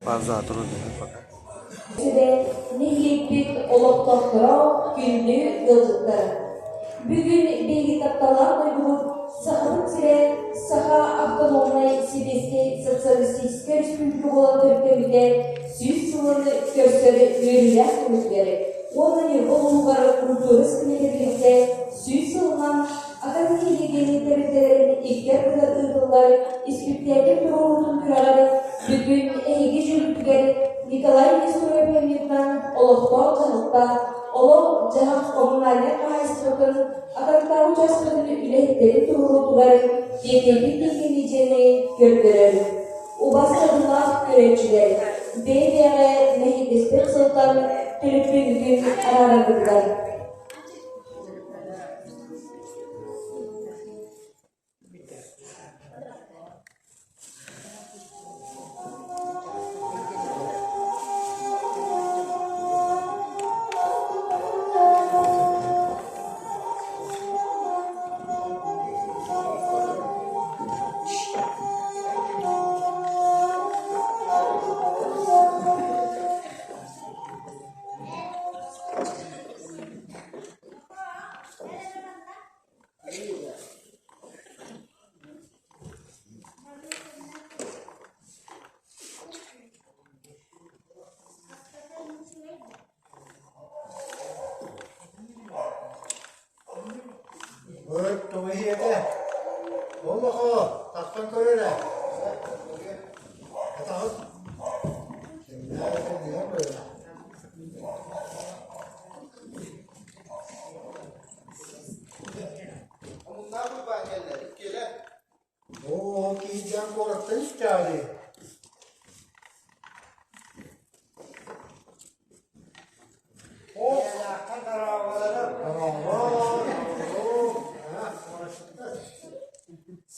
Пауза турун пока. Сүбэ нэһилиэкпит олохтоохторо күндү ыалдьыттар! Бүгүн биһиги тапталлаах дойдубут Сахабыт сирэ Саха автономнай Сэбиэскэй Социалистическай Республика буолан төрүттэммитэ 100 сылын көрсөр үөрүүлээх күммүтүгэр уонна Ньурба улууһугар культура ситимэ тэриллибитэ 100 сылынан Атын нэһилиэгин тэрилтэлэрин икки ардыгар ыытыллар испиктээкил туруоруутун күрэҕэр бүгүн эһиги дьүүлгүтүгэр Николай Неустроев ыйытынан олохтоох дьаһалта олох-дьаһах коммунальнай хаһаайыстыбатын Ататтааҕы учаастагын үлэһиттэрин туруоруутугар тиэтэйбит технологияны көрдөрөр. Убастабыллаах көрөөччүлэр, бэйэ-бэйэҕэ мэһэйдэспэт сылтан төлөпүөҥҥүтүн араараргытыгар. Ой, тоҕо иһиэтэ? Олохо, тахсан көр эрэ. Атаҕын Омуннаах Уйбаан кэллэ, иккиэлэр. Оо, киһидьээн куораттан истээри. Оо, дорооболору. Дорообо,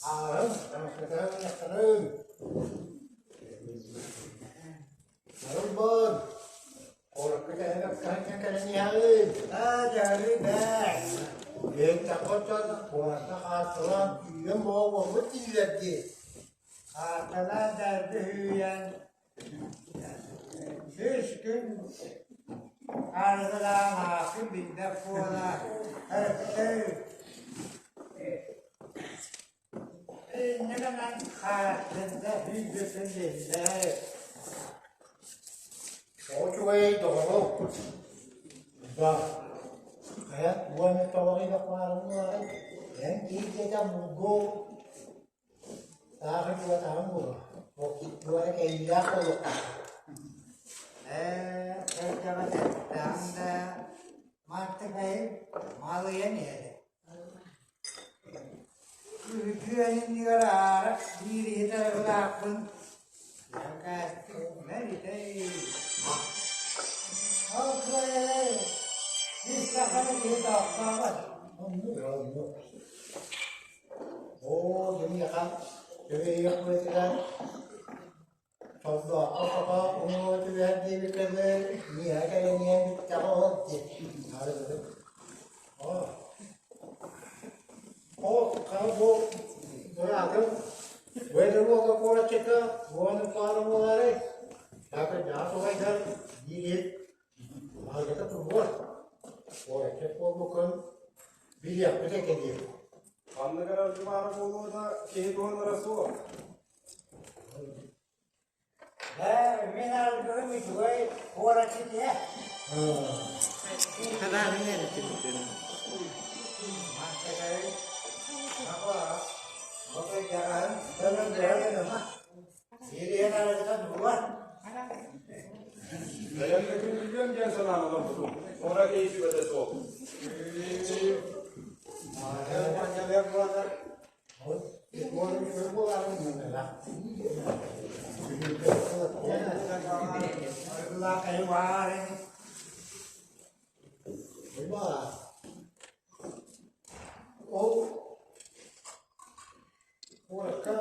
Аарым, таҥастарын. Арылбын, куоракка кэһэн кэлэн иһэҕин. Аа, дьарыы бээ. Биэнтэххэ оттон куоракка хаартылаан күүһүн боҕо буолбут дииллэр дии. Хаартылаан дьаргы үүйэн үс күн арыгылаан аакын билбэт буола өртөй Инньэ гынан хаартында сүүрбүппүн биллэр. Тоҕо үчүгэйэй доҕору? Ба, хайа уонна тоҕо ыйдахпаарын буолаарай? Эн киһи дьиэтэ булгу таах дьуотаҕын буолуо. Буора кэйиилээх буолуохтаах. Ээ, кырдьаҕас эттэҕиҥ да, мантыкайым малыйан иһэр. Үтүө иннигэр аара биир иһит арыгылаахпын Ол кыайары үс саханы киһи тохтообот. Оннук. Оо, дьиҥнээх төбөйүөх быатыгар Холбооххо хото уҥуоҕа түбэһэр диэбиккэ дылы, миэхэ кэлэн иһэн бүттэҕэ ол дии. Оо, ол хара бу быраатым быйыл уолга куораччыта уону паара буолаарай, таакырдьаҕас убайдар биир иһит маһаргата турбуот, куораччыт буолбуккун билиэхпит этэ диир. Ханнык эрэ баара буолуо да киһи туһанара суох. Ээ, мин аргыһым үчүгэй куораччыт иһэ. Бэйэм да күндүлүөм диэн санаан олорбутум. Туора киһи сүбэтэ суох. Ол куоракка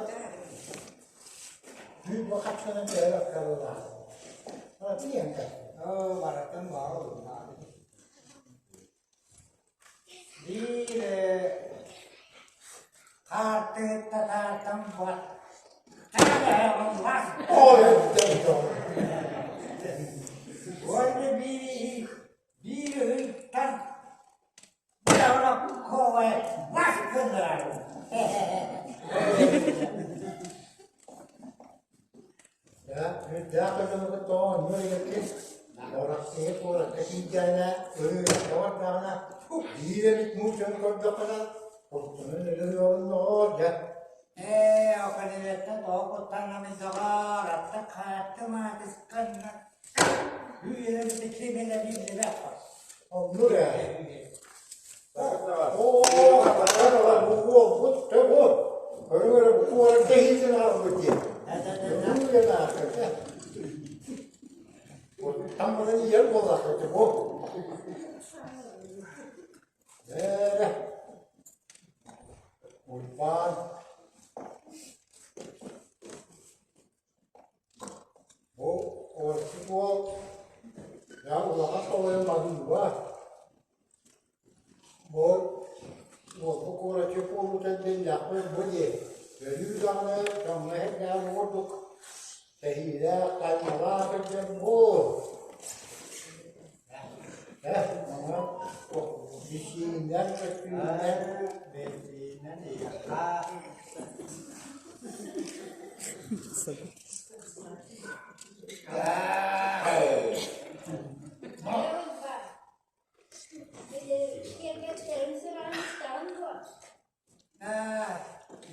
түүн хапсанан түһэр аккарылаах. Тиийэн Барытын баҕа Биир хаартыһыт татаартан Ой, Үрдээх дьону кытта оонньуур эбиккин. Куораттыы куоракка тиийдэҕинэ, ырыынакка бардаҕына, биир эмит муучаны көрдөххүнэ, куттанан өлөрүөҕүн доҕоор дьэ. Ээ, околеветтан тоҕо куттаҥҥыный доҕоор, атта хаатты маатысканна үйэлэрбит кимэлэ биллибэт. Оннук ээ. Оо, бу буолбут, дьэ бу. Көрүҥ эрэ, бу куоракка иһиитин аҕалбыт дии. Там баран иһэр буоллахха бу. Ээ, Уйбаан. Бу орчук уол я улахан тоҕойун баһыыба. Бу уолбу куораччы буолуута диэн бу дии. Өрүү даҕаны дьоҥҥо эһэрдээх курдук тэһиилээх, таймалаах сылдьан бу. Э, онон бисииннэн, көстүүннэн, Бензинэн иһиэххэ. Ээ,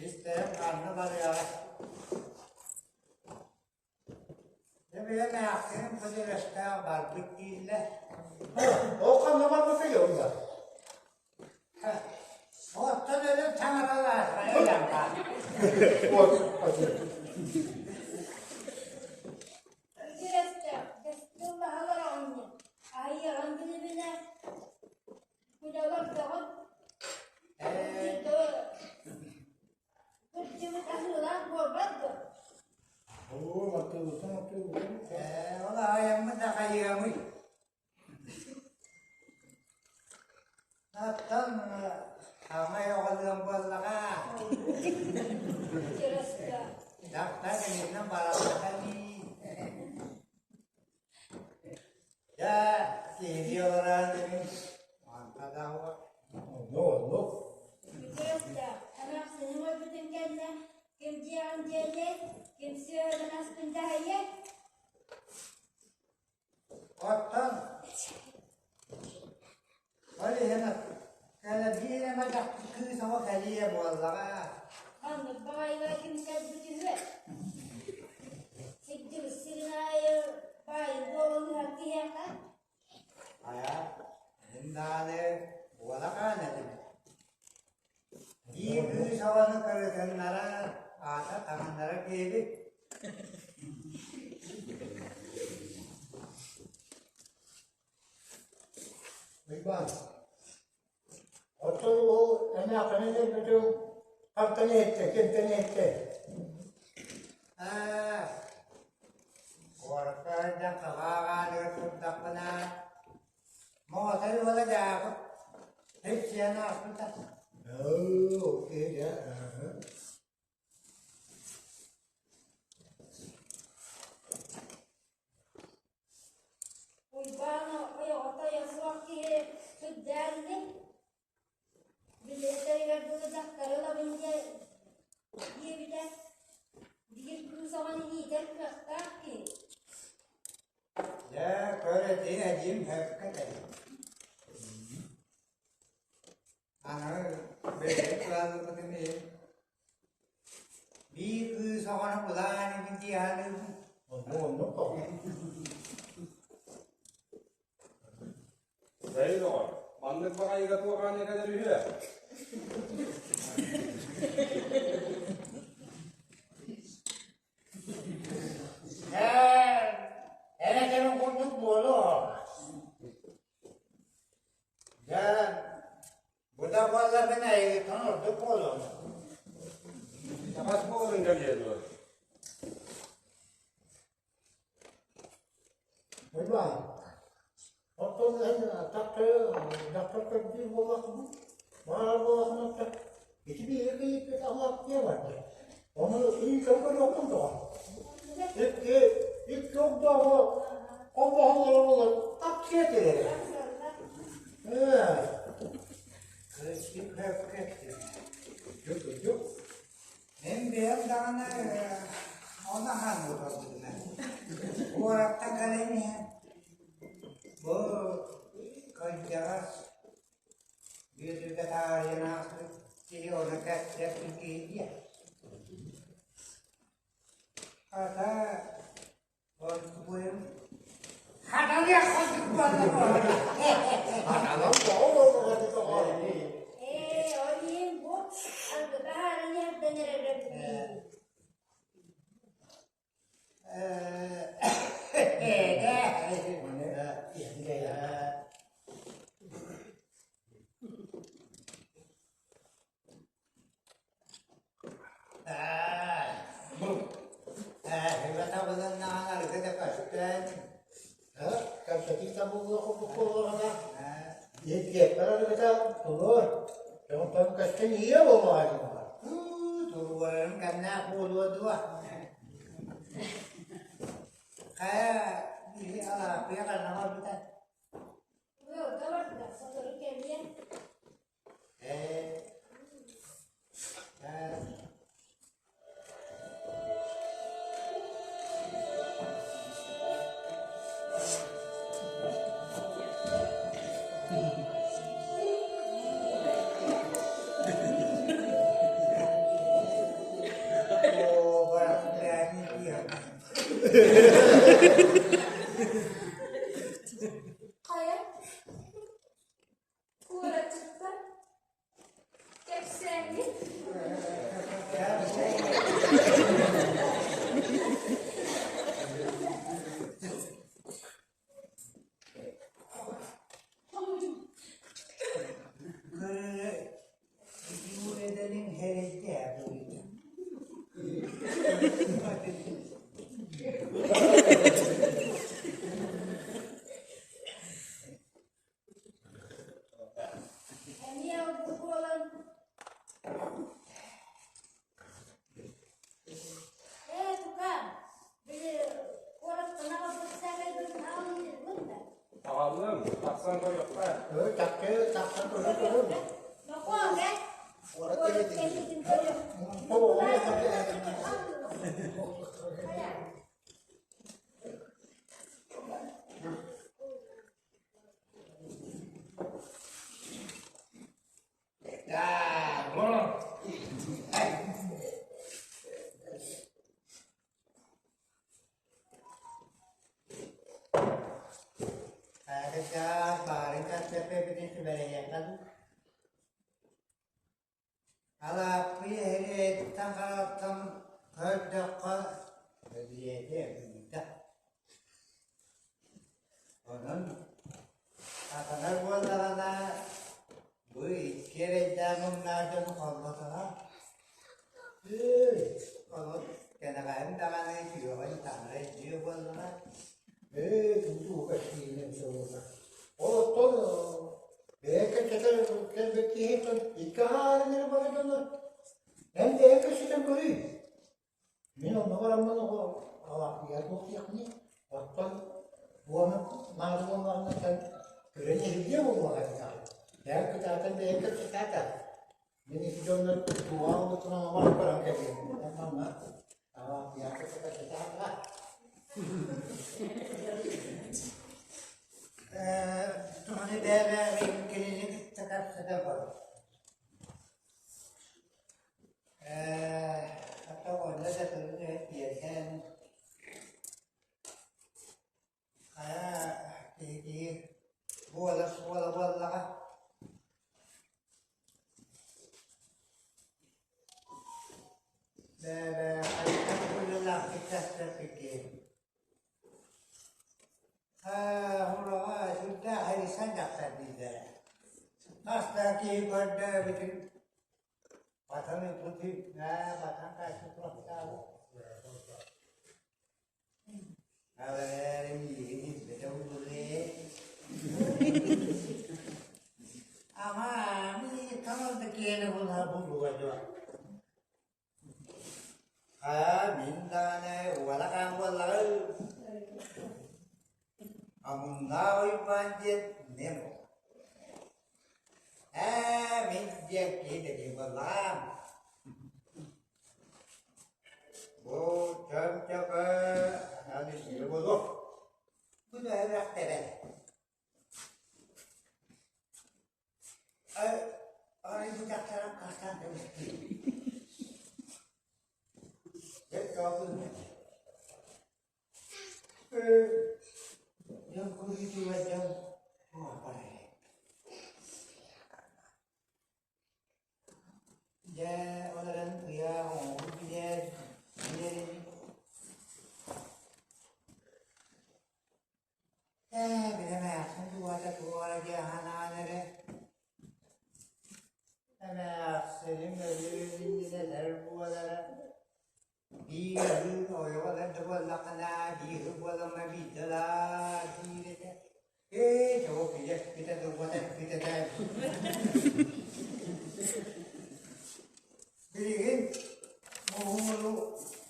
истэрим ханна барыаҕай? Дьэ бэйэм ээхтэрим кыдьыгастаах барбыт дииллэр. Ол ханна барбытай онно? Оттон өлөн таҥаралаах айанга. Вот, Ээ, ол аҕайаммыт да хайыамый? Оттон хаамай оҕолуом буоллаҕа. Дьахтар кининэн бараллаха дии. Дьэ, киһилии олорон эбин онто да Оннук, оннук. Оттон ол иһин кэлэ биир эмэ кыыс оҕо кэлиэ буоллаҕа. Ханнык баҕайыга ким кэлбит үһү? Сирдьибит сирин аайы баайын буолан ыһар киһиэхэ. Хайа, мин даҕаны уола хаан этим. Биир кыыс оҕону кырытыннара, аата таҥыннара диэбит. Уйбаан, оттон ол эмээххинин өлбүтүҥ хантан иһиттэ, кимтэн иһиттэ? Аа, куоракка сылдьан хаҕаа-хаалыгар турдахпына, Моҕотой уола Дьаакып сиэн ааспыта. Оо, окей, дьэ, Уйбаан ойоҕо-тойо суох киһи сылдьар ини. Билиэтэригэр дылы дьахтары ылабын диэбитэ. Биир кыыс оҕону иитэр кыахтаах киһи. Дьэ, көр этиҥ эдьиим сөпкө этэбин. Аны бэйэбит кылааллыбытын иһин биир кыыс оҕону булаан игин дии саныыбын. Оннук, оннук Бэйи доҕор, маннык баҕайыга туох аанньа кэлэр үһү ээ? Ээ, эрэ кэмин курдук буолуо. Дьэ, бу да буоллар мин эйигиттэн ордук буолуом. Хас буоларын кэлиэ дуо? Уйбаан, оттон эн таптары дьахтар көрдүүр буоллаххына, баар буоллаххына ити биһиги ииппит алааппыйа барда. Ону ыйытан көрүөххүн тоҕо? Икки, икки огдооҕу холбоһоллоро буолар тапсыа этилэр. Ээ. Кырдьык сөпкө эттиҥ. Кырдьык, кырдьык. Мин бэйэм даҕаны ону аһаан олорбутум. Куораттан кэлэн иһэн бу кырдьаҕас Бүөтүргэ таарыйан ааспыт киһи ону кэпсэппит киһи диэ. Хата онтубуйум хатаныах курдук буолла буолла. Хатанан тоҕо буоллаҕа ити тоҕо? Ээ, ол иһин бу аргыта хаалан иһэрдэн эрэр эбит. Кэпсэтии табыллыах курдук буоллаҕына, иһитиэхпэр арыгыта туруор, дьонтон көстөн иһиэ буоллаҕа дии. Туруорарым кэмнээх буолуо дуо? Хайа, биһи Алааппыйа ханна барбыта? Ыалга барда, сотору кэлиэ. Ээ, ээ, Оо, барахсан Хайа, куораччыттар кэпсээҥҥит? Эмиэ бу буолан Ээ, тукаам, били куораттан аҕалбыт саакайбытын аҕалан иһэрбин да. Аҕаллым, тахсан көрүөххэ. Чахчы тахсан көрүөх. Нохоо, гэ. Куорат кэлиитин көрүөх. Хайа. Алааппыйа иһириэттэн харахтан көрдөххө бэлиэтэ ыйда. Онон атанар буоллаҕына бу икки эрэйдээх муҥнаах дьону холботоҕо. Онон кэнэҕэһин даҕаны күөҕүн таҥара дьиэ буоллаҕа. Ээ, тутуу кэпсииринэн сыллата. Ол оттон бэйэ кэпсэтэр кэлбит киһиттэн икки аһаарын эрэ бары дьоно эн бэйэ кэпсэтэн көрүй. Мин онно бараммын оҕо алааппыйа туох диэхпиний? Оттон буону наада буоллаҕына сен көрөн иһиллиэ буоллаҕа диэтэҕин. Бэйэҥ кытаатан бэйэҥ кэпсэтээтэ. Мин ити дьоннор туоҕа олутунан оҥорон баран кэлиэм. Манна алааппыйа кэпсэтээтэ. Туһаны бэйэ-бэйэҕин кинини кытта кэпсэтэ бар. Хата онно да тылын тиэргэн хайа киһи буола суола буоллаҕа. Бэйэ-бэйэ хайдах быһыылаахтык кэпсэппиккин. Ураҕа сүрдээх эрийсэн тахсар дииллэрэ. Хас да киһи көрдөөбүтүн батан ыппытын батан хааччы туохтаабыт. Ал эрээри миигин илбэтэ уурдуе. Ама миигиттэн ол да киэнэ булар булуга дуо? Аа, мин даҕаны уола хаан буоллаҕым. Омуннаах Уйбаан диэн мин Ээ, мин диэн киһи дэтии буоллаҕым. Бу чөмчөкө даҕаны сиирэ буолуо. Бу төһөлөөх тэбэр. Арай бу дьахтарым хастаан кэбистим. Дьэ, тоҕо Дьон куруутугар дьон буолбар Дьэ, ол эрэн ыйаах оҥоһуу билэр, билэрин Ээ, билэмээхсин дууһата туох эрэ диэн санаан эрэ Эмээхсиним өлүөн иннинэ этэр буолара Биир ойоҕо да буоллаххына, биир буоламма биирдэ ылаар диир этэ. Ээ, дьэ ол билэспитэ да уот эппитэ да. Билигин муһууру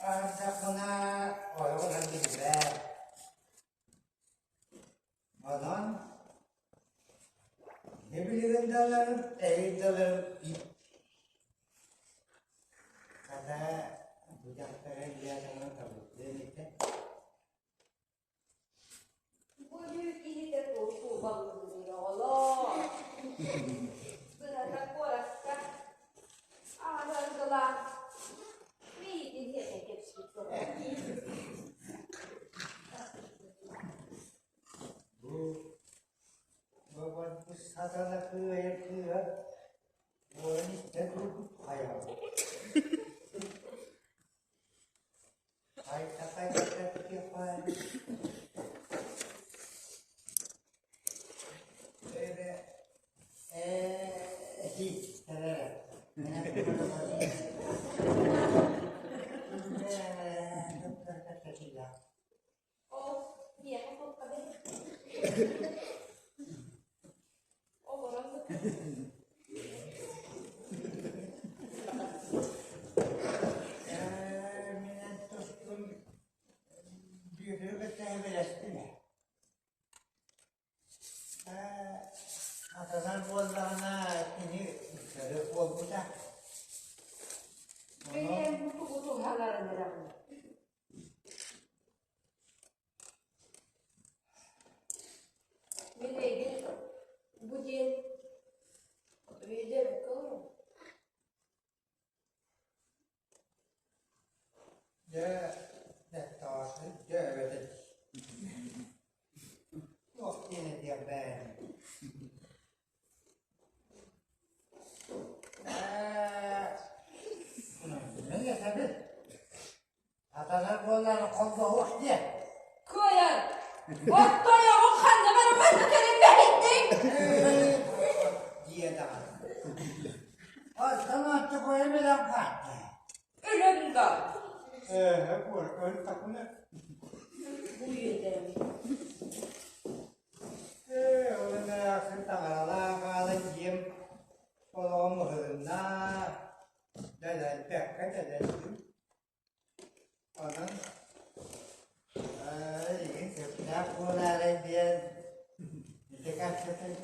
аһардаххына ойоҕо ылан билбэт. Онон не билигин да ыларым, эһиил да ыларым Хата бу дьахтара илиятынан табыллыан этэ. Бу бү киһитэ туоху баллыгыныыр оҕолоор. Быһата куоракка ааны арыгылаан миигин иһэтэн кэбиспит Бу бу сатана кыайар кыыһа Уолан истэн турбут хайаҕа Ол миэхэ туохха да Олорон Атанар буоллаҕына кини ыксары буолбута. Бэйэм тугу туһаларын эрэҕин. Мин эйигин бу диэн өйдөөбөккө олоробун. Дьэ, дьэ эбэтэ туох диэн этиэх бэйэм Ээ, этэбин Атанар буоллаҕына холбоһуох диэн. Кыайар! Оттойоҕу ханна барбанна кэлин бэһиттиҥ? Диэ даҕаны. Оттон оттокуйа билэн хаатта. Өлөн да. Ээ, куоркан такуна. Бу үйэтэ. Ээ, ол эмээхсин таҥаралаах аала дьиэм олоҕум уһунна. Дэлэлбэккэ дэлэллим. Онон эйигин сөптөөх буолаарай диэн ити кэпсэтэн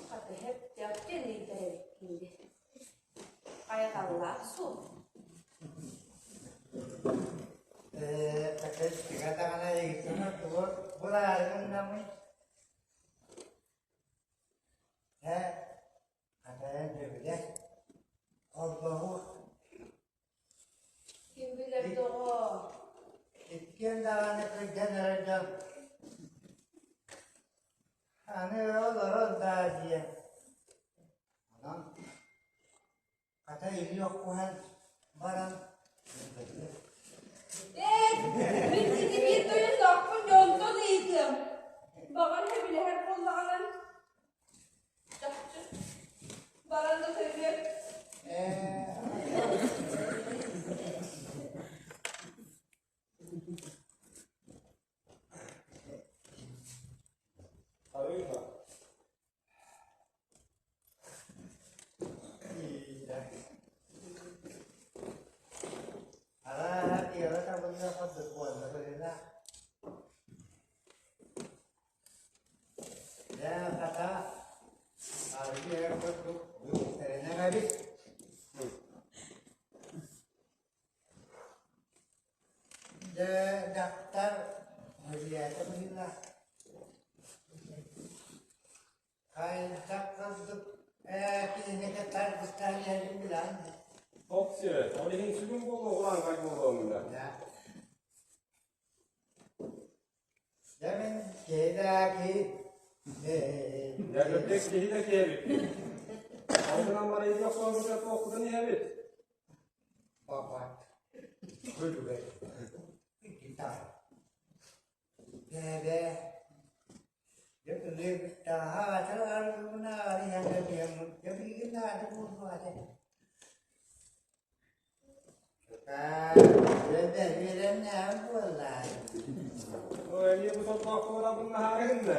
Хата сөптөөх диэн ыйытар эбиккин дии. Хайҕаллаах суол. Ээ, такай даҕаны эйигиттэн тугу булаары гыннамый? Ээ, хата эн холбоһуу Ким билэр доҕоор? Иккиэн даҕаны кырдьан эрэр дьон аны олорор даа диэн. Онон хата илии оххуһан баран Ээ, мин сити биир тойонноохпун дьонтон ыйытыам. Баҕар сөбүлэһэр буоллаҕына, чахчы, баран да сөбүө. Арыыба. Арааһа, тыаҕа табыллыах курдук буолла быһыылаах. Мөлүйээтэ быһыылаах. Хайдах курдук ээ кинини кытта аргыстаан иһэрин билэҕин дии. Опция, ол иһин сүгүн буолуо улаанхай буолуоҥ да. Дьэ мин киһи да киһи Дьэ кырдьык киһи да киһи эбиппит. Ол гынан баран охсуобута туохпутун иһэбит. Бабат. Күлүгэр. Гитара. Бэбэ. Дьэ ылыыбыттааһа атыр аргыбына арыйан кэбиһэммин. Дьэ билигин наада буолбаата. Үөрэннэҕим буоллаа. Ой, эмиэ бу толбоох куорабын наһаарыгын да.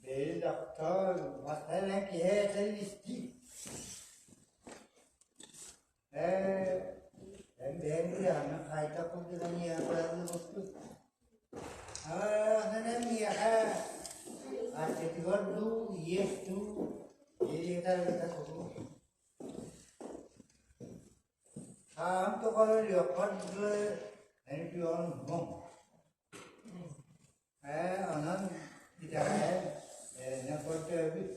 Бэйи дохтор, масалан киһи этэр истии. Ээ, эн бэйэҥ билэҕин, хайдах курдук эйиэхэ быраҕыллыбыппын. Аа, онон эн миэхэ аччатыгар дуу, иэс дуу, иэдиэтэ куруук. Сааһым тухары өлүөххэр дылы эн үтүөҕүн умнуом. Ээ, онон итэҕэйэн, эрэнэн көрдөөбүт.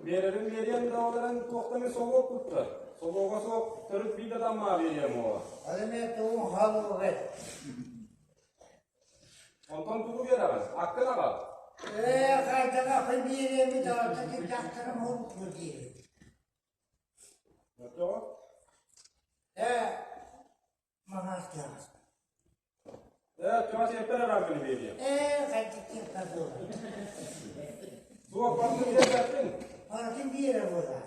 Биэрэрин биэриэм да ол эрэн туохтан эмэ солуок куттар. Солуога суох төрүт биир да таммаа биэриэм уола. Ол эмиэ тугун хаалыаҕай? Онтон тугу биэрэҕин? Аккын аҕал. Ээ, хайдах акын биэриэмит аҕата дьахтарым уһукту диир. Оччоҕо? Ээ, Маҥаас Ээ, чугас иэппэр араабын биэриэм. Ээ, хайдах буолар. Суох барытын биэрбэппин. Барытын биэрэ буолар.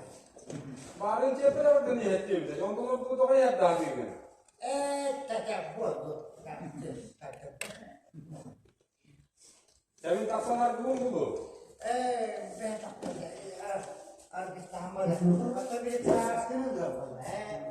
Баарын дьиэппэр аргын иһэттиэбитэ. Онтон ордугу тоҕо иһэрдаатыыгын? Ээ, татах буолбут. Кэмин тахсан аргыбын булу. Ээ, бэйэ тахсан аргыстаһаммар. Ата били тааскыны ыла ээ.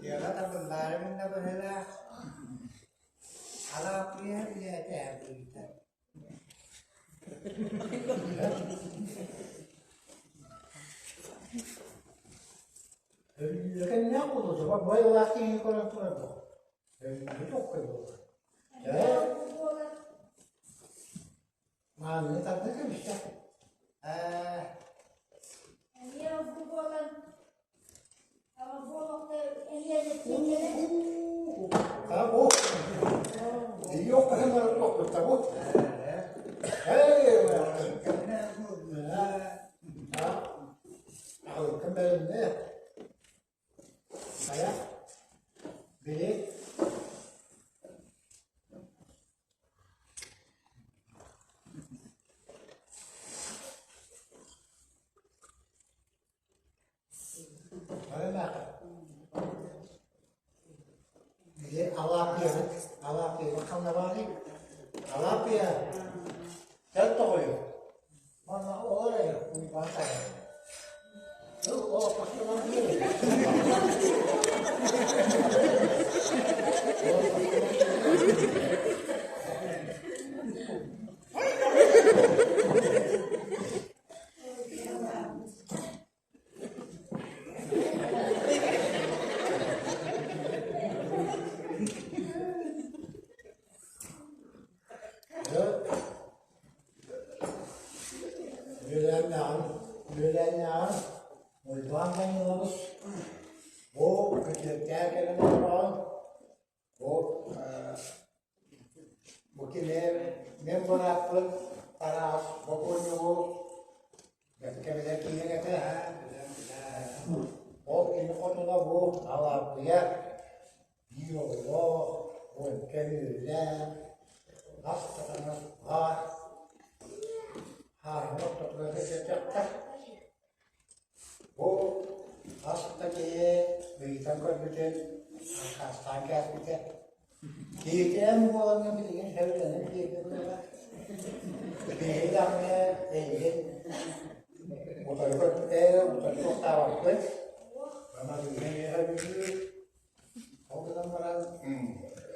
Дьиэҕэ табыллаары мунна быһыылаах. Алааппыйа билээтэ быһыыта. Өлүкэннээх буолуо, бай киһини көрөн турар дуо? Өлүүнү тоххой буолар. Маанны тарда кэбистэ. Ээ, Эмиэ бу буолан, ама бу олохто эмиэ Табу. Ее хаһан баран тохтут табу. Эй, Аҕылыккын бэлэмнээ. Хайа, били Били Алааппыйаны, Алааппыйаны ханна баарый? Алааппыйа, кэл тоҕойу. Манна олор эрэ, Уйбаан таайа. Үөлээннээҕим, үөлээннээҕим Уйбаан Данилович бу күтүөттээх кэлэн олорон бу бу кини мин бырааппын Тараас бокуонньугу бэркэ билэр киһиҥ этэ. Ол кини хотуна бу Алааппыйа биир оҕолоох, уонча үөлээх, ас таҥас баар, хаарыҥа ортотугар сылдьыахтар. Бу хас да киһи ыйытан көрбүтүн. Аккаастаан кээспитэ. Киһитинэн буолаҥҥа билигин сөбүлэнэн диэки буолар. Биһиги даҕаны эйигин утары утары тохтообоппут. Манна миэхэ бүгүн ол гынан баран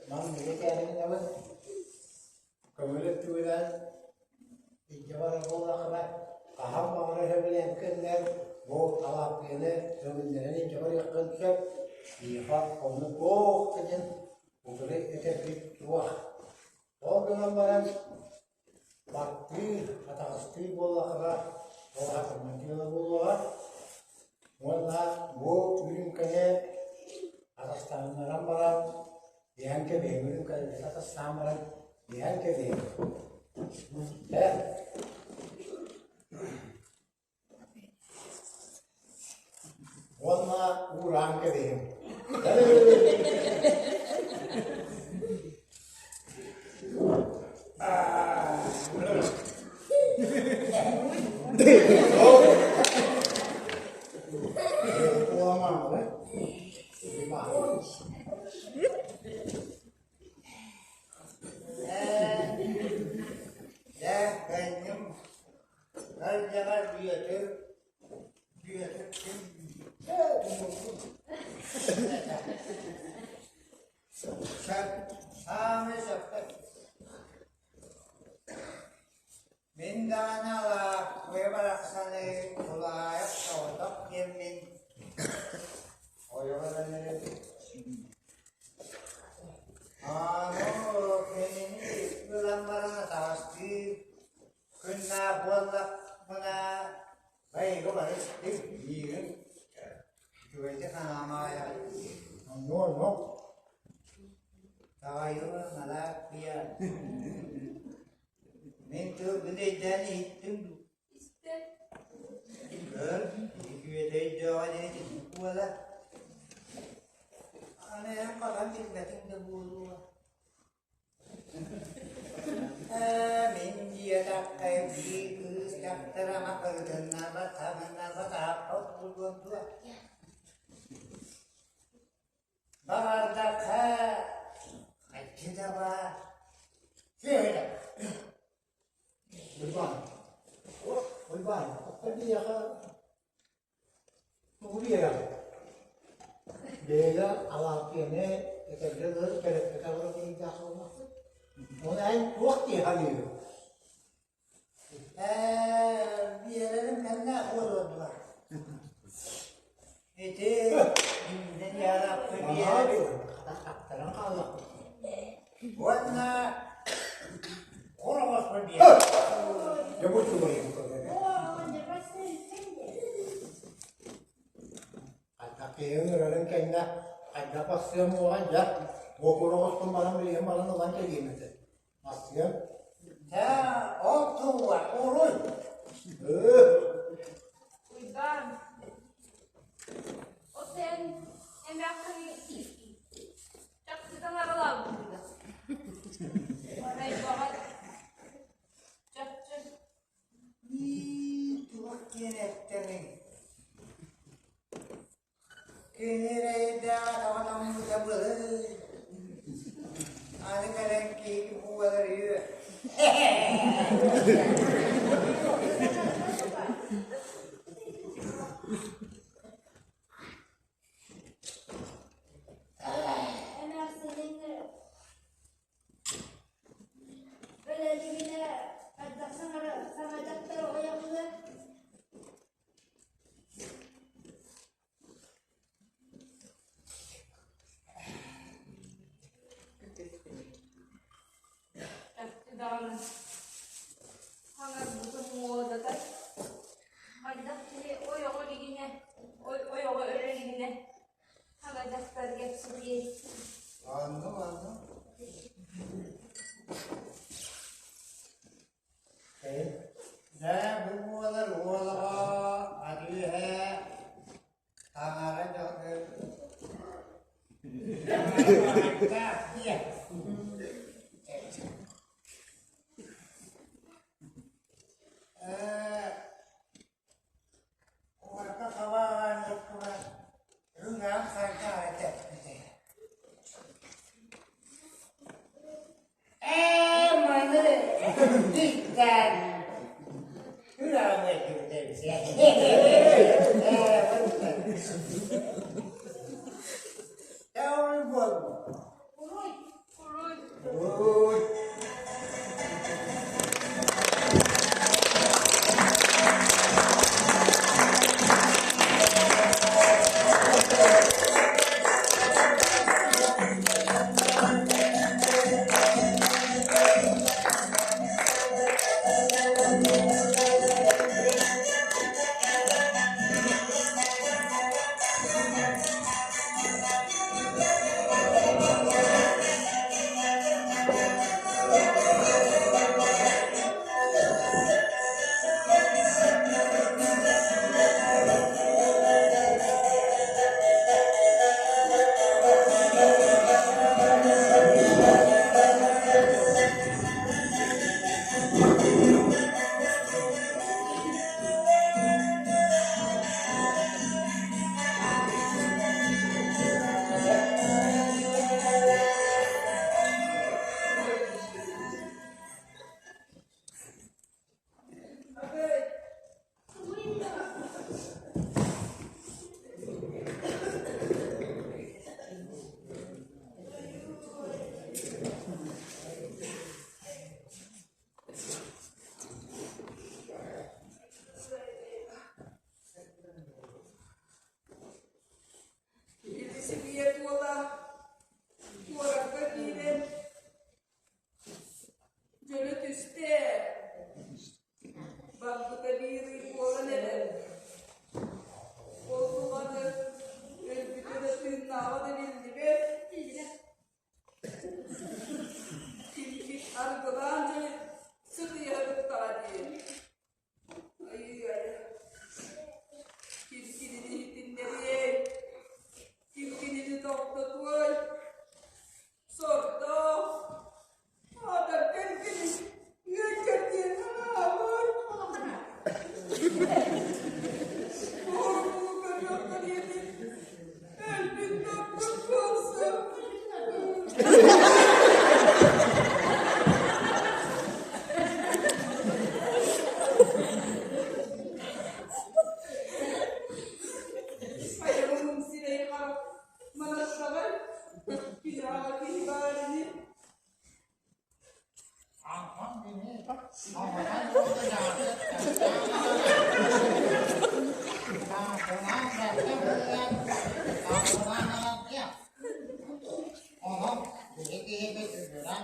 манныгы кээһиннэбин көҥүл өттүгүнэн илдьэ барар буоллаххына хаһан баҕарар сөбүлээбиккинэн бу Алааппыйаны көҥүллэрин илдьэ барыаххын сөп. Биһиэхэ ону туох да диэн утары этэрбит суох. Ол гынан баран баттыыр, атаҕастыыр буоллаххына ол хатаммат дьыала буолуоҕа. Уонна бу үрүүмкэни атастаһыннаран баран иһэн кэбиһиҥ, үрүүмкэлэрин атастаан баран иһэн кэбиһиҥ. Ээ Уонна уураан кэбиһиҥ. Дьэ, кэнним Ардьаҕар Бүөтүр, Бүөтүр ким Саамай сөпкө Мин даҕаны Алааппыйа барахсаны тулаайах соҕотох диэммин ойоҕо эрэнэрим. Аны кинини ылан баран атаҕастыыр Күннээх буоллахпына, байыга барыстым диирим. Үчүгэйдик анаамаайа. Онно-онно. Таайыма Малааппыйа. Мин тылбын өйдөөн иһиттим дуу? Истэн. Көр, үтүөтэ өйдөөҕө диэн буола. Аны эн хаһан билбэтиҥ да буолуо. Мин диэтэххэ биир кыыс дьахтар амакытынна батамына батааппат буолуон дуо? Баҕардахха хаччы да баар. Сүөһүлэ. Уйбаан. Уйбаан, оттон биһиэхэ Тугу биэрэҕин? Бэйэлэ Алааппыйаны этэргэ дылы кэлэппэтэх эрэ буруйдаах буоллахпыт. Ону эн туох дии саныыгын? Ээ, биэрэрим кэннэ буолуо дуо? Ити иннин яараппы биэрэбин. Хаттаран хааллахпыт. Уонна Кур биэр. Дьэ бу чугайым Хайдах киһи ыҥырарын кэннэ хайдах бассыам уоҕа дьэ буокур оҕустун баран билиһин баран ылан кэлиэм этэ. Бассыам. Дьэ, ол тугуа, уруй. Уйбаан, ол сен эмээххин Чахчытан аҕалаабытыгар. Арай баҕар чахчы Ии, туох диэн эттэний? Кини эрэйдээх атаҕа тоҥмута былыр. Аны кэлэн киһи буолар үһү. Эмээхсинин өлөлүгүнэ хайдах саҥара саҥа дьахтар ойоҕуна чахчы даҕаны хаҥарбытын муодата хайдах киһи ойоҕо илигинэ ойоҕо өлө илигинэ хаҥа дьахтар кэпсэтиэй Онну, онну. Дьэ, бу буолар уолаҕа адьыыһа таҥара дьону диэн. Куоракка хабааҕаан туран, үрүҥ аан харда этэ. Ытаан Күрэҕим эрдибитэ Эуруй буолбут. Уруй. Уруй. Уруй. Илисибиэт уола куоракка киирэн дьөлө түстэ. Барбыта биир ый буолан эрэр. Ол тухары өлбүтэ да тыыннааҕа да биллибэт. Ким арыгылаан дьону сытыйа сырыттаҕа дии. Айыы-айа, ким кинини иһитиннэриэй, ким кинини тохтотуой, сордоох, аатар кэргэнин ыанньар диэн санаабар. Буор-буу көрүөххэ диэтин, өлбүт топпут буолсун. Айылым сирэй харах манастаҕай, киниэхэ киһи баар ини. Онон биһи киһибит үһүрэн,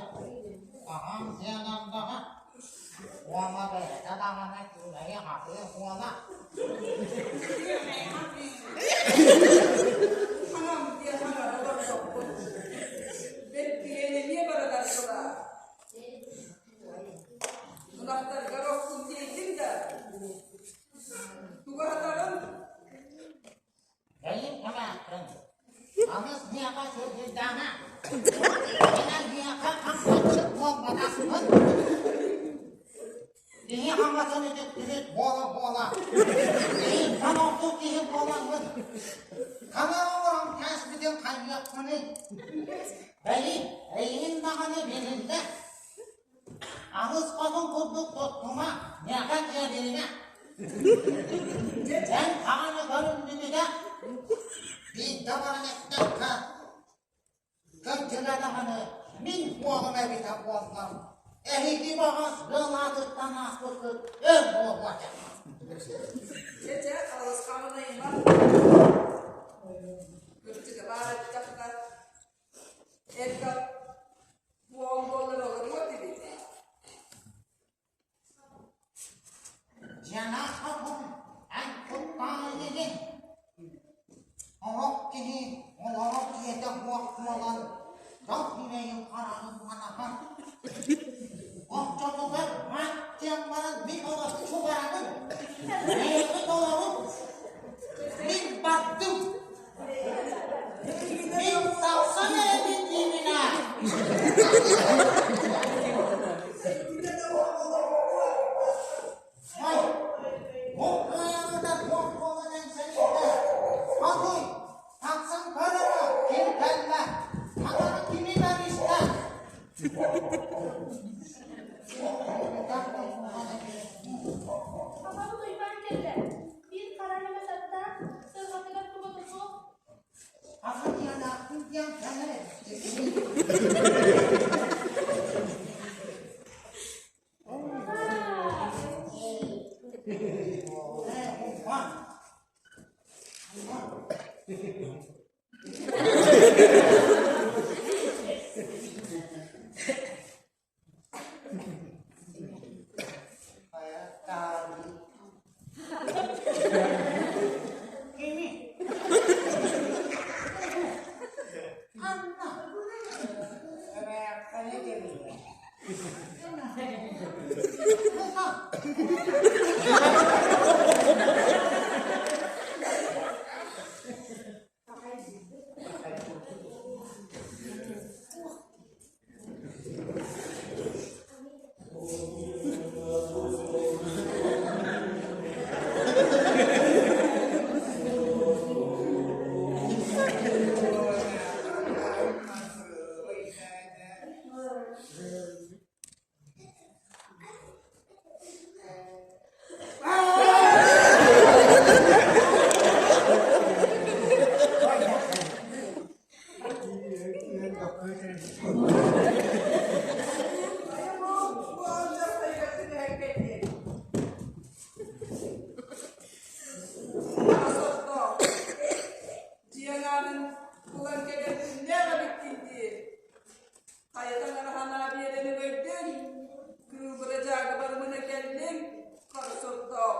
аҕам сиэнэрдэҕэ уонна бэйэтэ даҕаны күүлэйи хатыы буола. Хаҥам диэн хаҥара олордохпут. Бэркиһэн эмиэ баранар Ынахтаргар охсун тиэйдиҥ да, тугу аһатаҕын? Бэйиҥ эмээххин, Аҕыс миэхэ сылдьыйдаҕына, кинилэр миэхэ хамсаччыт буолбатахпын. Киһи хаҥасын үтүктүбүт буола-буола, киһиттэн ордук киһи буоламмын, хана оҥорон кээспитин хайыахпыный? Бэйи, эйигин даҕаны билиллэ. Аҕыс хотун курдук туттума, миэхэ киэбиримэ. Эн хаҕаны көрүннүбүтэ, биирдэ баран эттэххэ, кырдьыга даҕаны мин уолум эбитэ буоллар, эһиги баҕас ыал аатыттан ааспыккыт өр буолуо этэ. Чэ-чэ, алысхаҕын айыма. Кырдьыга баар эттэххэ, элбэх буол буоллар олоруо этибит. Дьиэлээх хотун эн куттаайыгын. Оһох киһи олорор дьиэтэ суох буолан, дьон сирэйин хараҕын манаһар. Оччотугар мат диэн баран мин олоччу барабын. Бэйэҕит олоруҥ. Мин бардым. Мин тахсан эрэбин диибин аа. Ой, бу кыайаҥыта туох буолан эҥсэлиттэ? Хотуй, тахсан көр эрэ, ким кэллэ? Таҥара кими бэристэ? Дьиэҥ аанын булан кэлэр күннээх эбиккин дии. Хайатан араһанаа биэрэн өҥөйдүҥ, кыылбыра дьаага барымына кэллиҥ, хара сордоох.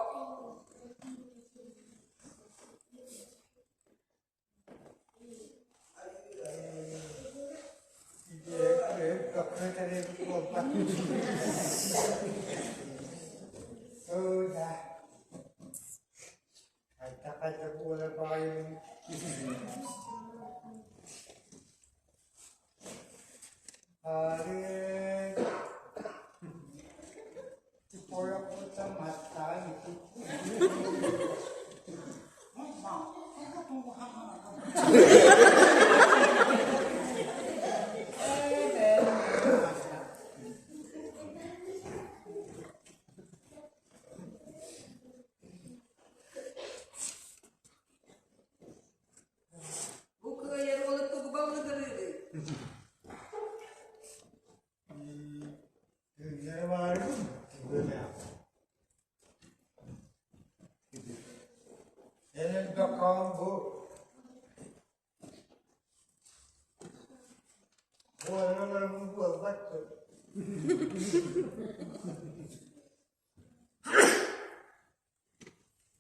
Бу кыайар уолу тугу баллыгырыырый?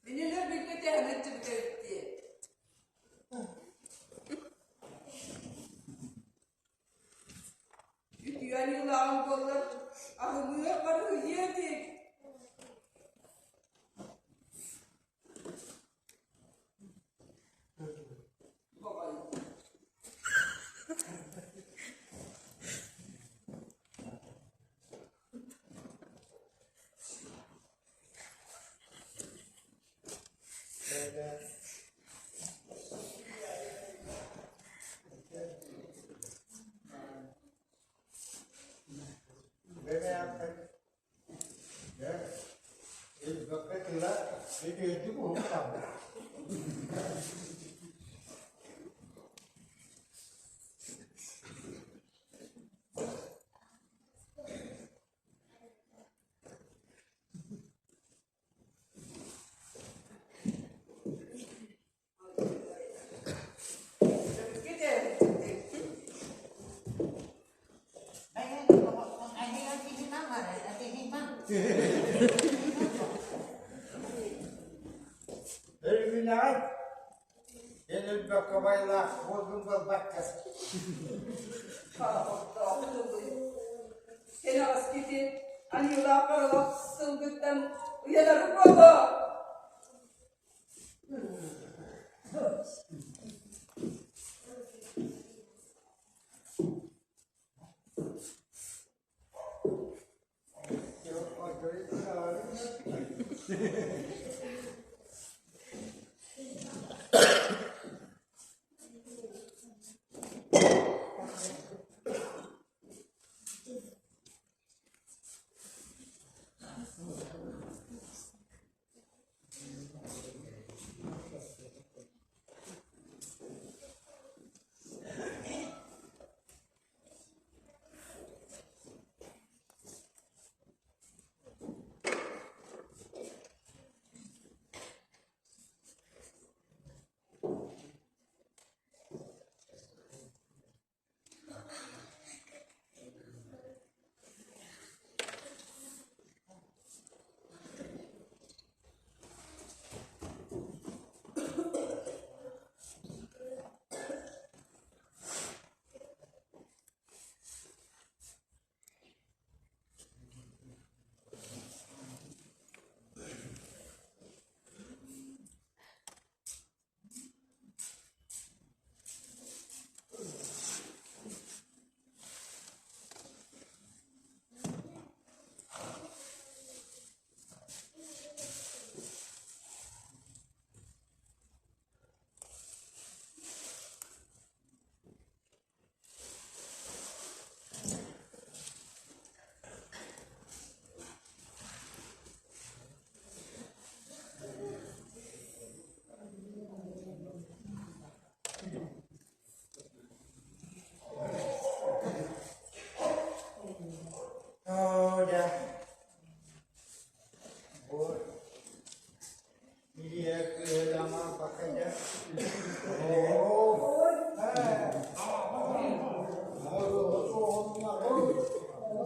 Кинилэр билгэ тэһэн ылдьыбыт эбит дии. Үтүө айыылааҕым буоллар, аһыныа барыһыйыа этик. Баҕайы. Өрүһүнэҕит? Эн өлбөккө байлаах буоллун буолбакка. Кэнэҕэскити аньыылаах харалах сылгыттан уйалары буолуо.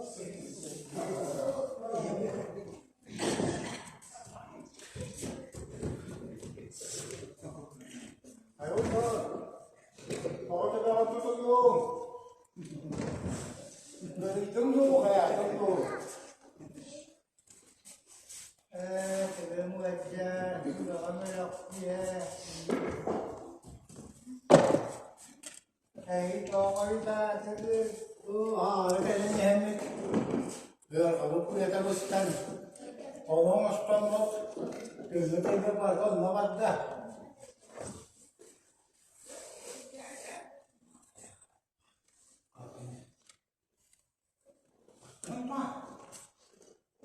Айылҕа тоҕо төбөҕө тутуллуоҥ? Ыарыйдыҥ дуу, хайаатыҥ дуу? Ээ, төбөм ыалдьар, сүрэҕим өлөхсүйэ. Эһиги тоҕо хойутаатыгыт? Аары кэлэн иһэммит ыарҕабыт уйата быстан, олоҥ остоммут, күҥҥүт ыйга барыта онно барда. Оттон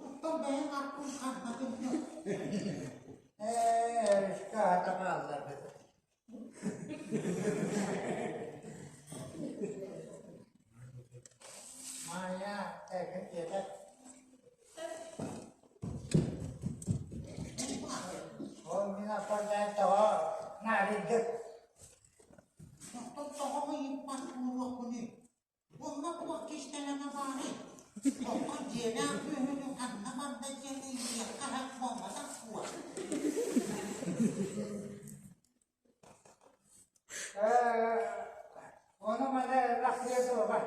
оттон бэйэҥ аккын харбатын дуо? Ээ, өрүскэ аата хаалларбыт. Маайа, эйигин диэтэ. Ол мин аппардаан тоҕо наадыйдык? Оттон тоҕо ыйыппат буолуохпунуй? Онно туох кистэлэҥэ баарый? Оттон дьиэлээх сүөһүнү ханна барда диэн ыйытыахха сөп буолбатах дуо? Ээ, ону маны лахсыйа суоҕа.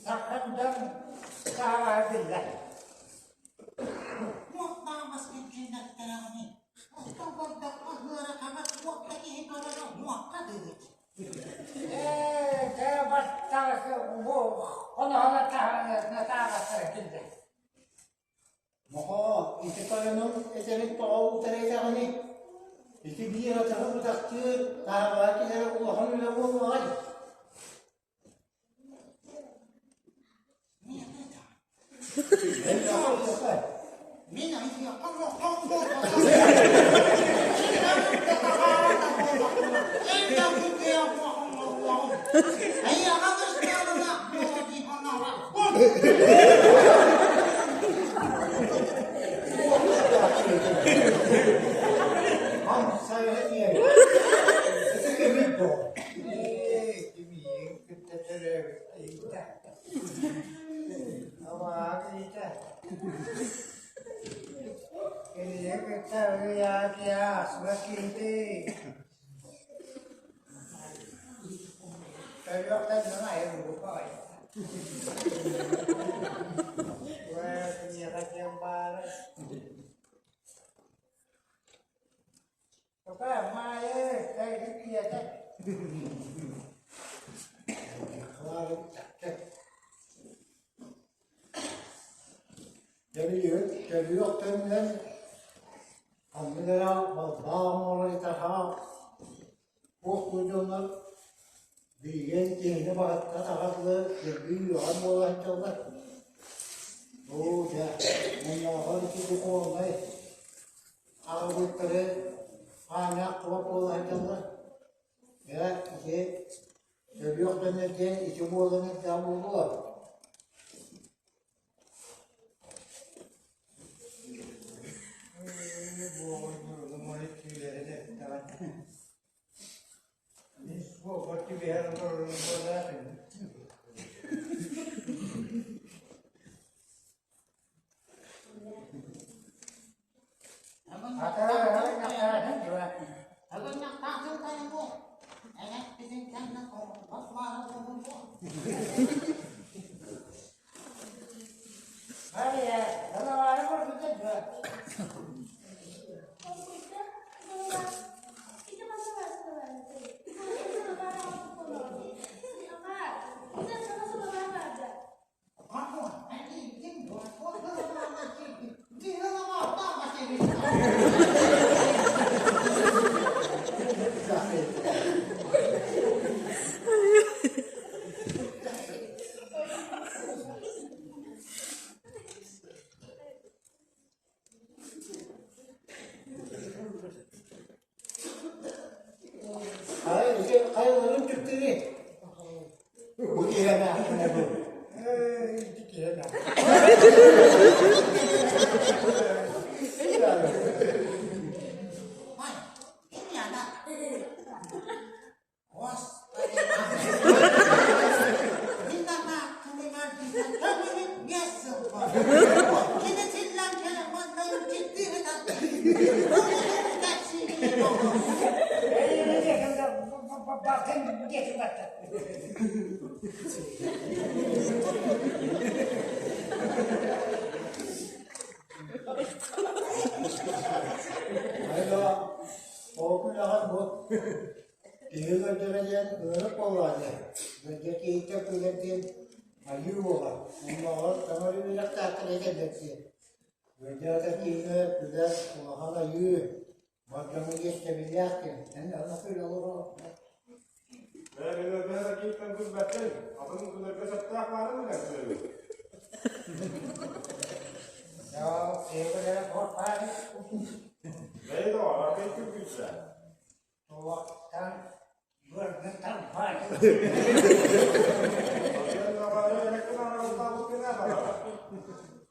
Саххан дьон сааҕаһа биллэр. Туох баамас илдьиннэртэрэҕиний? Оттон көрдөххө ыарахана туох да киһи көрөрө уохха дылы. Ээ, дьэ бастаҕасы бу хоноһолор таһаҕастара киллэр. Нохоо, ити тойонуҥ этэрин тоҕо утарыйдаҕыный? Ити биир атаҕы бытахтыыр, таһаҕаһа кэлэрэ улахан үлэ буоллаҕай. Мин айыахха олохтоох буолбатах. Ээ, кимиин кытта төрөөбүт ыйда. Абаҕа киһитэ. Кинини кытта ырыа аасыбат киһити. Төрүөхтэн дьон айылгы баҕайы. Уэ, киниэхэ диэн баара. Тока, Маайа, эйигин ийэтэ. Төрүөх төннөн ханнык эрэ балбаах оҥорор итаха туох дьоннор билигин киһини баҕатта таҕарлы кирбии үөҕэн буола сылдьаллар. Оо дьэ, мунньааҕар ити духуобунай аҕабыттары хааннаах туох буола сылдьаллар. Дьэ, ити Өлүөх дэнэр диэн ити буолан эрдэҕэ буолуо. Хайаларын түптүрүй? Бу киһи эмээхсинэ бу. Балтын диэки барда. Айда, ол күн аҕай бу киһи көрдөрө диэн ыарык буоллаҕа дии. Бэрдэ киһиттэн күлэр диэн айыы буолар. Оннооҕор таҥара үөрэхтээхтэр этэллэр диэн. Бэрдээхэ киһигэ күлэр улахан айыы, бар дьоҥҥо иэстэбиллээх диэн. Эн аны күл олоро. Бэйэ бэйэ киһиттэн күлбэккин, атын күлэргэ сөптөөх баарын билэн күлэбин. Бэйэ доҕор, аргый күлгүччэ. Туохтан быргытан баар.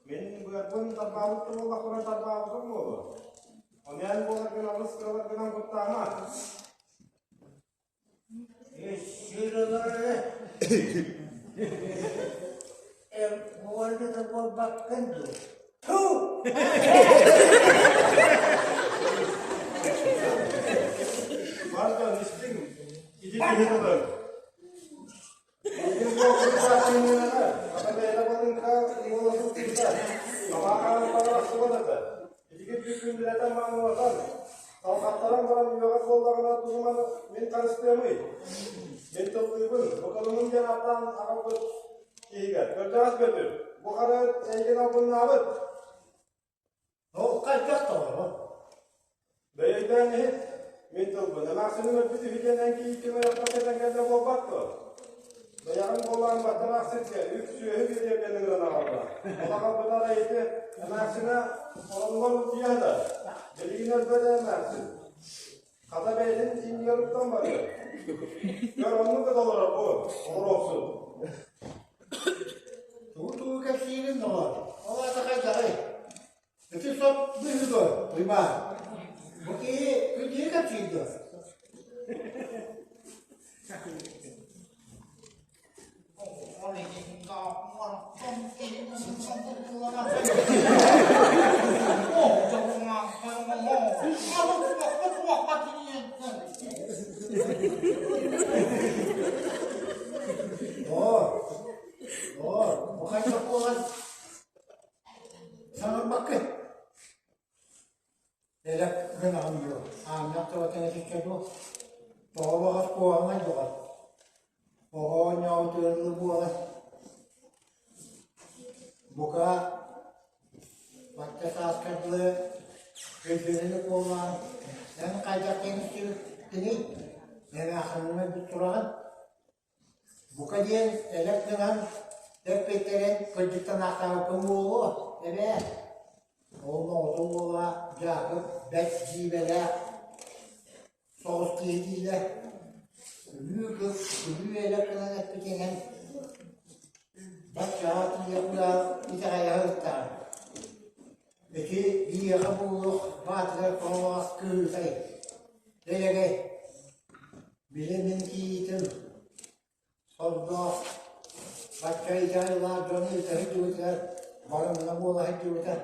Мин быарбын тарбаабыт буоллахпына тарбаабытым буолуо. Онон буоларгын алыс кыаларгынан куттаама. Эн буолбута буолбаккын дуу? Туу! Бар дьон истиҥ, ити киһи тылын. Миигин буолбутугар хата бэйэтэ балыыҥка уола сылдьыбыта. Табаахаан баҕарахсыбат этэ. Итигит бүккүндүрэтэн маҥнуотан, салҕаттаран баран үөҕэр буоллаҕына тугу мин харыстыамый? Мин тыллыыбын, букалымын диэн ааттаан аҕалбыт киһигэр. Кырдьаҕас Бөтүр, бу хара эйигин албыннаабыт. Ол хайдах тоҕо? Бэйэйдээн иһит, мин тылбын. Эмээхсиним өлбүт үһү диэн эн кийииккин ойохтон кэтэн кэллэ буолбат дуо? Бэйэҕин буолаан баттанаах сиргэ үп сүөһү биэриэм диэн ыҥыран аҕалла. Ол аҕалбыта арай ити эмээхсинэ оронугар утуйа сытар. Билигин өлбөт ээ эмээхсин. Хата бэйэтин иннигэр уктан барыа. Көр оннук да олорор бу, оҕуруохсут. Тугу-тугу кэпсиирин доҕор, ол аата хайдаҕый? Ити сот быһыы дуо, Уйбаан? Бу киһи күндүһү кэпсиир дуо? Оо, оо, бу хайдах буолан саҥарбаккын? Элэк гынаҕын дуо? Аанньах табатын этиччэ дуо? Тоҕо баҕас куһаҕанай доҕор? Оҕо оонньообут ыарыы буолан, бука, бачча сааскар дылы өйдөнөн буоллаҕын, эн хайдах кэҥистибиккиний? Эмээхсиниҥ өлбүт тураҕын? Бука диэн элэк гынан тэппиттэрин кырдьыктан аахтаабыккын буолуо, эбээ. Ол оҕотун уола Дьаакып бэрт дьиибэлээх соҕус киһи дииллэр. Күлүү кыл, күлүү элэк гынан эппитинэн баччаҕа тиийэ итэҕэйэ сырыттаҕым. Ити биһиэхэ буолуох баатыгар тоҥоҕос кыытай, дэлэгэй Били мин кийиитим сордоох бачча идеаллаах дьону ыыта сылдьыбытыгар барымна буола сылдьыбыта.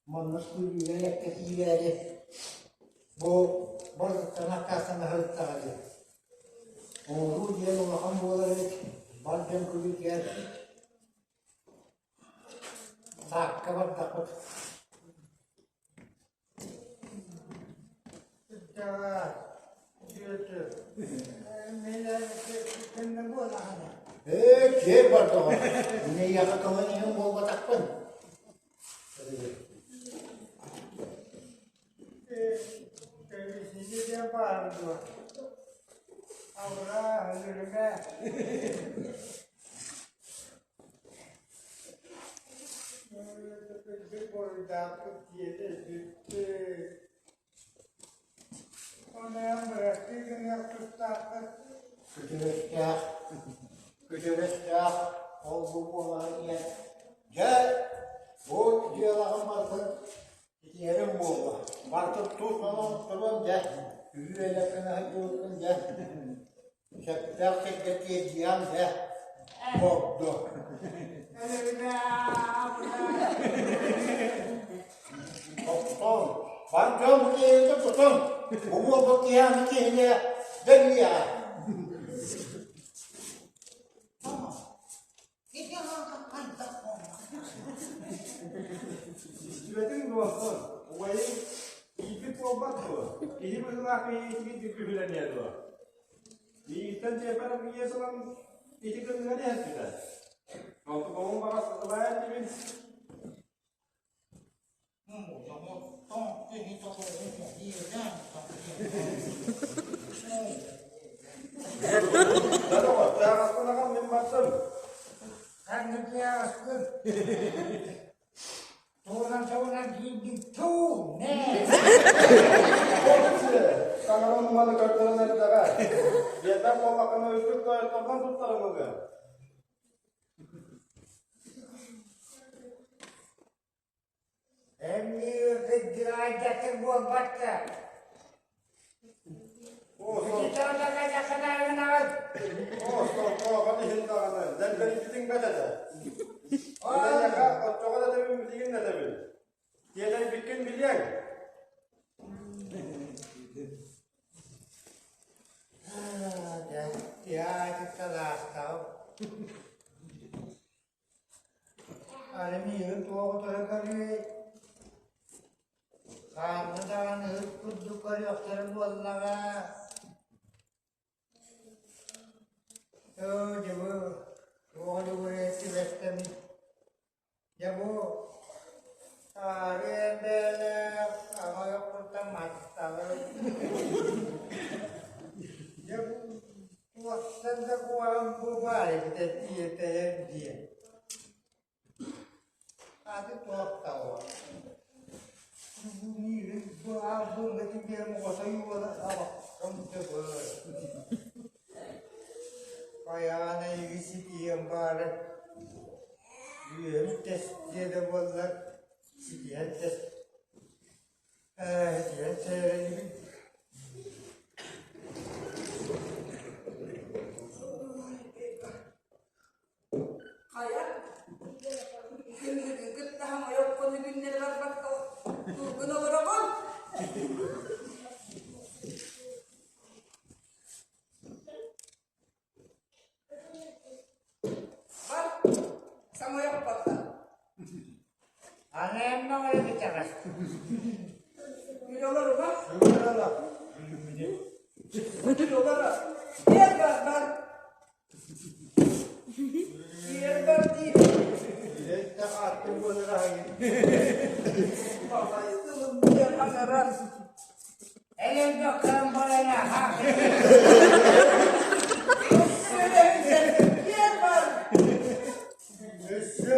Маннык күлүүгэ элэккэ киирээри бу барытыттан аккаастана сырыттаҕа дии. Оҥоруу диэн улахан буолар эбит, бар дьон күлүүтүгэр саакка бардахпыт. Ээ, киэр бардаҕа. Мин эйиэхэ көмөн иһин буолбатахпын. Күтүрүстээх, күтүрүстээх ол-бу буоларын иһэн, дьэ, бу дьыалаҕын барытын итиэрим буолла. Барытын тус оҥоруом дьэ, үһү элэк гына сылдьыбыккын дьэ. Сөптөөх сиргэ тиэрдиэҕим дьэ, ордук. Тохтооҥ, бар дьон киһитэ тутуҥ, бу буолбут киһи аны киһини дьөлүйэҕэ. дуо оттон? Убайыҥ ииппит буолбат дуо? Киһи быһыылаах киһи күһүлэниэ дуо? Миигиттэн дьиэбэр иэс ылан ити кынныгар иһэрпитэ. Онтукабын баҕас ылаа иннибин. Тааҕаспын аҕам мин бардым. Ханнык тааҕаспын? Тугунан тугунан киирдиҥ туу нэ. Саҥаран маны көрдөрөн эрдэҕэ. Биэрбэт буоллаххына үрдүк тойотторгон туттарым ылыа. Эмиэ кырдьаҕайдатык буолбакка Оҕо иһин даҕаны, дэлбэрийбитиҥ бэрт этэ. Эйиэхэ оччоҕо да этэбин, билигин да этэбин. Тиэтэйбиккин билиэҥ. Аны миигин туох утары көрүөй? Хаанна даҕаны ыт курдук көрүөхтэрэ буоллаҕа. Оо, дьэ бу туох үлүгэрэ түбэстэм. Дьэ бу таары бэйэлээх аҕа ойохпуттан маттаҕым. Дьэ бу туохтан да куһаҕан бу баар эбитэ тиэтэйэр диэн. Аты туох да Бу аалбыҥҥытын биэрэн оҕотой уола абаххым төбөр. Хайаан эйиги ситиһиэм баара Үөһүм тэстиэ да буоллар ситиһэн тэс ээ ситиһэн сэрэйбин Хайа, күннүгүн кыттаһан ойоххун үгүннэри барбакка тугун олороҕун? Бар, самойохпоттон. Аны эммэ оҕо бүтэҕэ. Күл олоруга. Күл олор. Күл олоро. Биэр бар, бар. Биэр бар дии. Бабай тылым диэн аҥарар. Элэлбэххэрин барана Биэр бар. Өссө